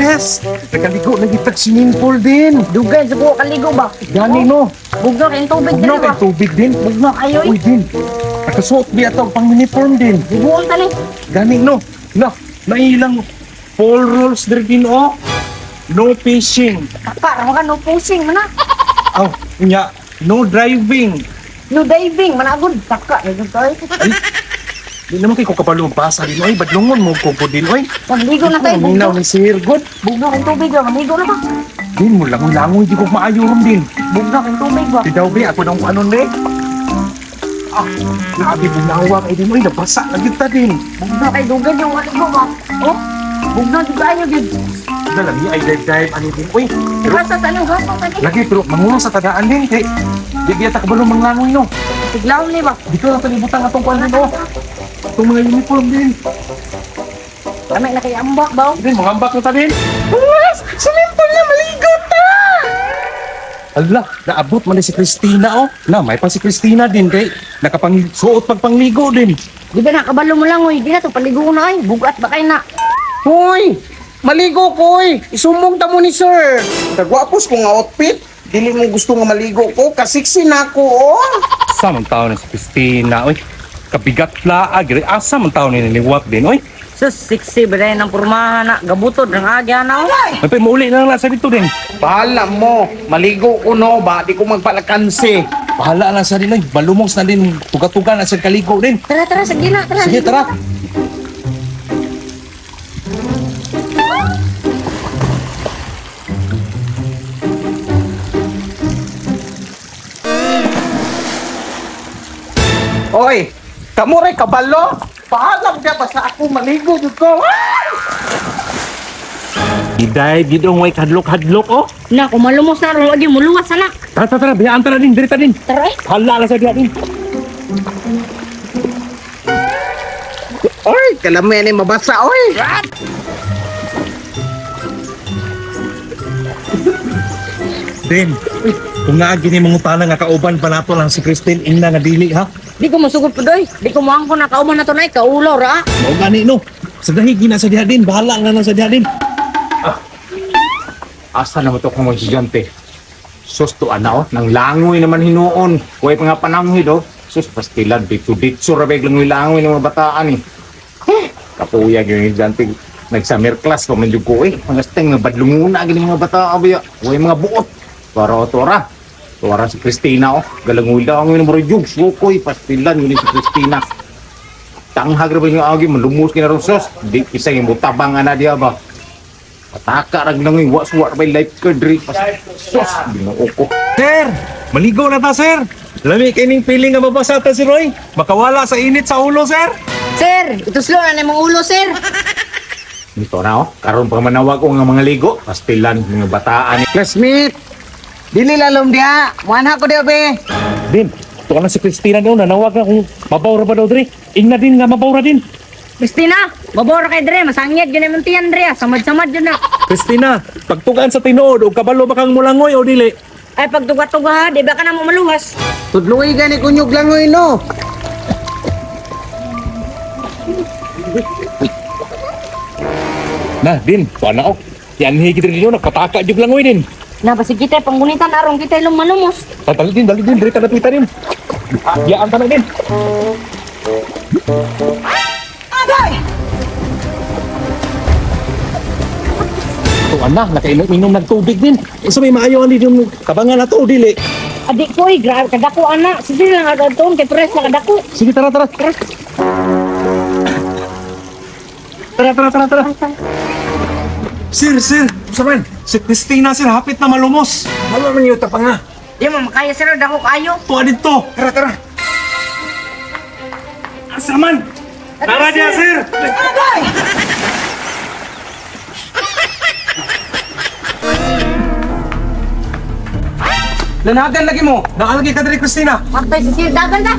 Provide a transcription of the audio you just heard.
Yes! Nakaligo na gitag swimming pool din. Dugay sa buo kaligo ba? Gani no. Bugno kayong tubig Bugnaw diri ba? kay tubig din. Bugno kayo Uy eh. din. Nakasuot bi ato ang pang uniform din. Bubuon tali. Gani no. Na, nailang four rules diri din oh. No fishing. Kaka, ra ka no pushing man na. Oh, nya, no driving. No diving man agud. Kaka, na jud tayo. Ay, di naman kay ko kabalo basa din oy, badlongon mo ko po din oy. Magligo na tayo, Minaw bugno. ni Sir God. Bugno kayong tubig ba? Maligo na ba? Din mo langoy-langoy di ko maayo ron din. Bugno kayong tubig ba? Di daw be ako nang ano ne. Ah, grabe bunawa kay din oy, nabasa na gyud ta din. Bugno kay dugay yung maligo ba? Oh, bugno jud kayo jud. Na lagi ay dive dive ani din oy. Pero Gasa sa anong gasa sa lagi pero mangulong sa tadaan din kay di biya ta kabalo manglangoy no. Siglaon ni ba? Dito na talibutang atong kuan din oh. Itong mga uniform din. Kami na kay ambak ba? Din mangambak na ta din. Yes! Swimming pool na maligo ta! Ala, naabot man ni si Christina oh. Na, may pa si Christina din kay nakapang suot pagpangligo din. Di ba nakabalo mo lang oy? Di na to paligo na ay. Bugat ba kay na? Hoy! Maligo ko oy! Isumbong ta mo ni sir! Kagwapos ko nga outfit. Dili mo gusto nga maligo ko. Kasiksi na ako, oh. Asa man taon ni si Christina oy. Kabigat laag asa man taon ni niliwat din oy. Sus, sexy ba rin ang pormahan na? Gabutod ng agya na oh. May pa mauli na lang sa dito din. Bahala mo. Maligo ko, no. Ba, di ko magpalakansi. Bahala na sa din oy. Balumos na din tuga-tuga na sa kaligo din. Tara, tara, sige na, tara. Sige, tara. Oy, kamo rin kabalo. Bahala mo kaya basta ako maligo jud ko. Ah! Iday gidong way kadlok-hadlok oh. Na, kung malumos na ron, lagi muluwas anak. Tara tara tara, biyaan tara din, diri ta din. Tara eh. Bahala na sa diha din. Oy, kalami ni mabasa, oy. Din. Kung naagi ni mangutana nga kauban pa nato lang si Christine ingna nga dili ha. Di ko masugod po doy. Di ko muangko na kauban na to na kaulaw ra. Mao gani no. Sa dahig gina sa diha din, bahala na lang sa diha din. Asa naman to kung mga estudyante? Sus, to ana oh, nang langoy naman hinuon. Huwag pa nga pananghid oh. Sus, pastilan, dito ditso rabeg langoy-langoy ng mga bataan eh. Eh, kapuyag yung estudyante. Nag-summer class pa man jud ko eh. Mga steng, nabadlunguna gini mga bataan ba. Huwag mga buot. Para o tora. Tora si Christina oh. Galangoy-langoy ng mga jug. Sukoy, pastilan yun si Christina. Tanghag ra ba yung agi, malumos kina ron sus. Di kisang yung mutabang ana diya ba. Pataka rag langoy, wa suwa ra bay life card diri. Sus, Ginoo ko. Sir, maligo na ta sir. Lami kay ning piling nga mabasa ta si Roy. Makawala sa init sa ulo sir. Sir, ituslo na nimong ulo, sir. Nito na oh, karon pa manawag ko nga mga ligo, pastilan mga bataan. Classmate! Dili lalom diha! Muanha ko diha be! Din, tuwa na si Christina daw nanawag na kung mabawra ba daw diri. Ingna din nga mabawra din. Christina, babor kay dre, masangyad yun naman tiyan dre. ah. Samad-samad yun na. Christina, pagtugaan sa tinuod og kabalo ba kang mulangoy o dili? Ay, pagtuga-tuga ha, di ba ka na mo maluwas? Tudluoy gani kunyog langoy no! Na, din, tuwa na oh. Yan higit rin yun, nagpataka jud langoy din. Na, basig kita, panggunitan arong kita ilong malumos. Ah, Dali din, dali din, diri ta napita din. Yaan ta na din. Tuwa na, nakainom-inom ng tubig din. Isa may maayo ani yung tabangan na to, dili. Adik ko eh, grabe, kadako ana. Sige lang agad toon, kay press na kadako. Sige, tara, tara. Tara, tara, tara, tara. Sir, sir, sa man? Si Christina, sir, hapit na malumos. Wala man yuta pa nga. Di mo, makaya sir, dako kayo. Tuwa dito. Tara, tara. Asa man? Tara niya, sir. Lanagan lagi mo! Naalagi ka diri, Christina. Maktay si sir, dagan ta.